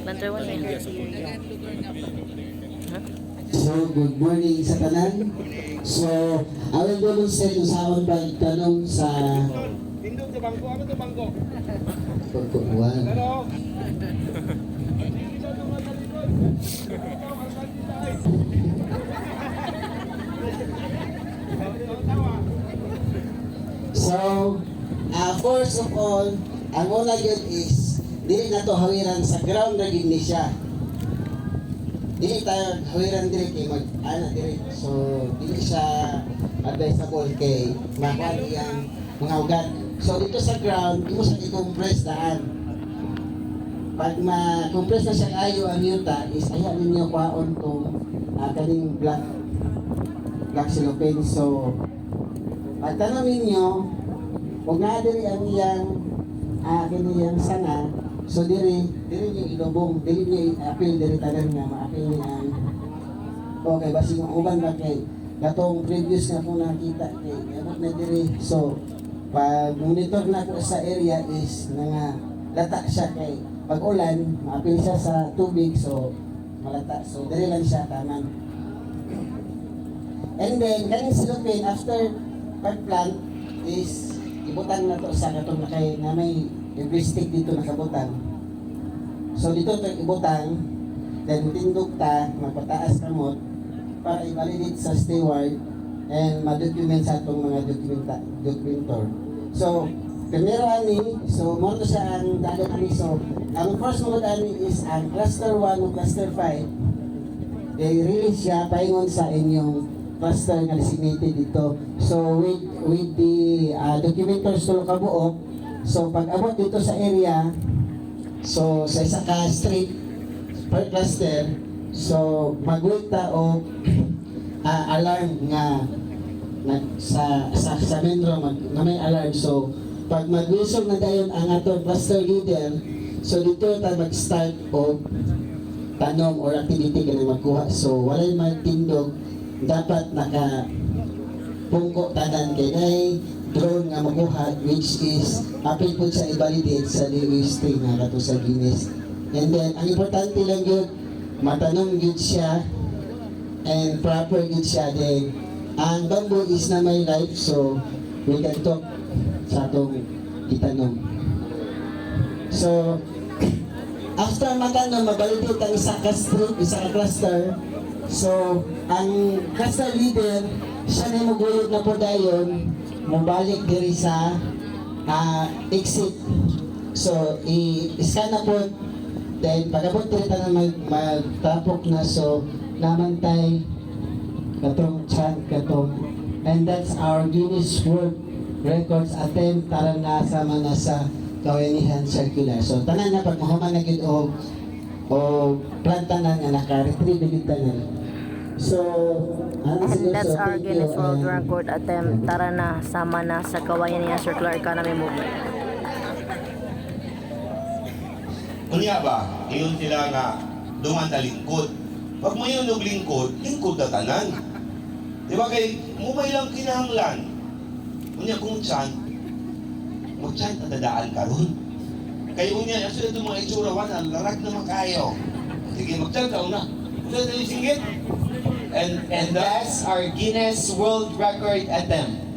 Cluster 1 niya. Huh? So, good morning sa tanan. So, I will demonstrate kung saan pagtanong sa Tindog sa bangko. Ano to bangko? pagkukuhan. Pero, hindi siya tumatalikod. Ikaw ang kandida ay. Tawa. So, first of all, ang una yun is, dili na to hawiran sa ground na gid ni siya. Dili tayo hawiran diri kay mag ana diri. So, dili siya advisable kay makuha iyang mga ugat. So, dito sa ground, imo siya i-compress daan. Pag ma-compress na siya kayo ang yuta is aya ninyo kwaon tong kaning black black cellophane. So, pagtanong ninyo, kung nga diri ang iyang kiniyang sanga, so diri, diri niyo ilubong, diri niyo i-appeal, diri tanan nga ma-appeal niya ang okay, basi yung uban ba kay katong previous nga kung nakita kay abot na diri. So, pag monitor na ko sa area is nga nga lata siya kay pag ulan, ma-appeal siya sa tubig, so malata. So, diri lang siya taman. And then, kaning cellophane, after pag-plant, is ibutang na to sa katong nakay, na may every stick dito nakabutang. So, dito to ibutang, then tindog ta, magpataas kamot, para i-validate sa steward and ma-document sa atong mga documentor. So, primero ani, so mo to siya ang dagat ani. So, ang first mo ani is ang cluster 1 ug cluster 5. They release siya paingon sa inyong cluster nga designated dito. So with the documentors tulo ka buok, so pag abot dito sa area, so sa isa ka street per cluster, so mag-wait ta og alarm nga nag sa main room mag, na may alarm. So pag mag-whistle na dayon ang atong cluster leader, so dito ta mag-start og tanom or activity ka na magkuha. So, walay magtindog, dapat naka pungko tanan kay nay drone nga makuha, which is apil po sa i-validate sa DOST nga kato sa Guinness. And then, ang importante lang yun, matanong yun siya and proper yun siya. Then, ang bamboo is na may life, so we can talk sa atong itanom. So, after matanom, mabalidate ang isa ka street, isa ka cluster. So, ang cluster leader, siya na maguyod na po dayon, mobalik diri sa exit. So, i-scan na po, then pag-abot diri tanan magtapok na, so namantay katong chant katong and that's our Guinness World Records attempt. Tara na, sama na sa Kawanihan Circular. So tanan na pag mahuman na gyud og planta na nga naka-retrieve na gyud tanan. So ano And siguro, that's so, our thank you, Guinness World and Record attempt. Tara na, sama na sa Kawayan Circular Economy Movement. Unya ba, iyon sila nga duman na lingkod. Pag mo yun og lingkod, lingkod na tanan. Di ba kay mo may lang kinahanglan. Unya kung chan, mo chan ang dadaan karon. Kay unya, asa ito mga itsura wala, larag naman kayo. Sige, mag-chan ka una. Usa tayo singgit. And And that's our Guinness World Record attempt.